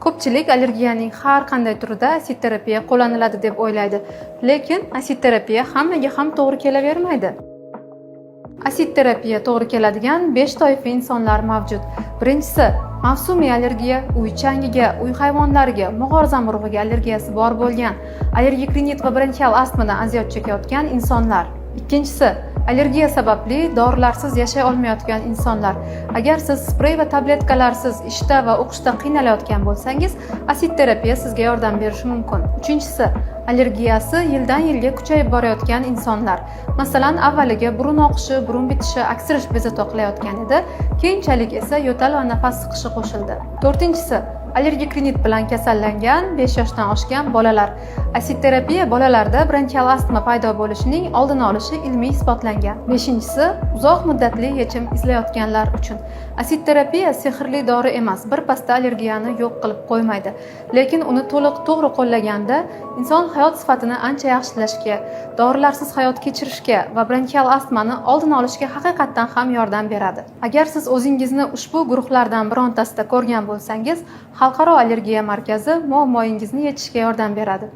Ko'pchilik allergiyaning har qanday turida asid terapiya qo'llaniladi deb o'ylaydi. Lekin asid terapiya hammaga ham to'g'ri kelavermaydi. Asid terapiya to'g'ri keladigan 5 toifa insonlar mavjud. Birinchisi, mavsumiy allergiya, uy changiga, uy hayvonlariga, mog'or zamburug'iga allergiyasi bor bo'lgan, allergik rinit va bronxial astmadan aziyat chekayotgan insonlar. Ikkinchisi, allergiya sababli dorilarsiz yashay olmayotgan insonlar. Agar siz sprey va tabletkalarsiz ishda va o'qishda qiynalayotgan bo'lsangiz, asid terapiya sizga yordam berishi mumkin. Uchinchisi, allergiyasi yildan yilga kuchayib borayotgan insonlar. Masalan, avvaliga burun oqishi, burun bitishi, aksirish bezovta qilayotgan edi, keyinchalik esa yo'tal va nafas siqishi qo'shildi. To'rtinchisi, allergik rinit bilan kasallangan 5 yoshdan oshgan bolalar. Asid terapiya bolalarda bronxial astma paydo bo'lishining oldini olishi ilmiy isbotlangan. Beshinchisi, uzoq muddatli yechim izlayotganlar uchun. Asid terapiya sehrli dori emas, birpasda allergiyani yo'q qilib qo'ymaydi. Lekin uni to'liq to'g'ri qo'llaganda inson hayot sifatini ancha yaxshilashga, dorilarsiz hayot kechirishga va bronxial astmani oldini olishga haqiqatdan ham yordam beradi. Agar siz o'zingizni ushbu guruhlardan birontasida ko'rgan bo'lsangiz, Xalqaro allergiya markazi muammoyingizni yechishga yordam beradi.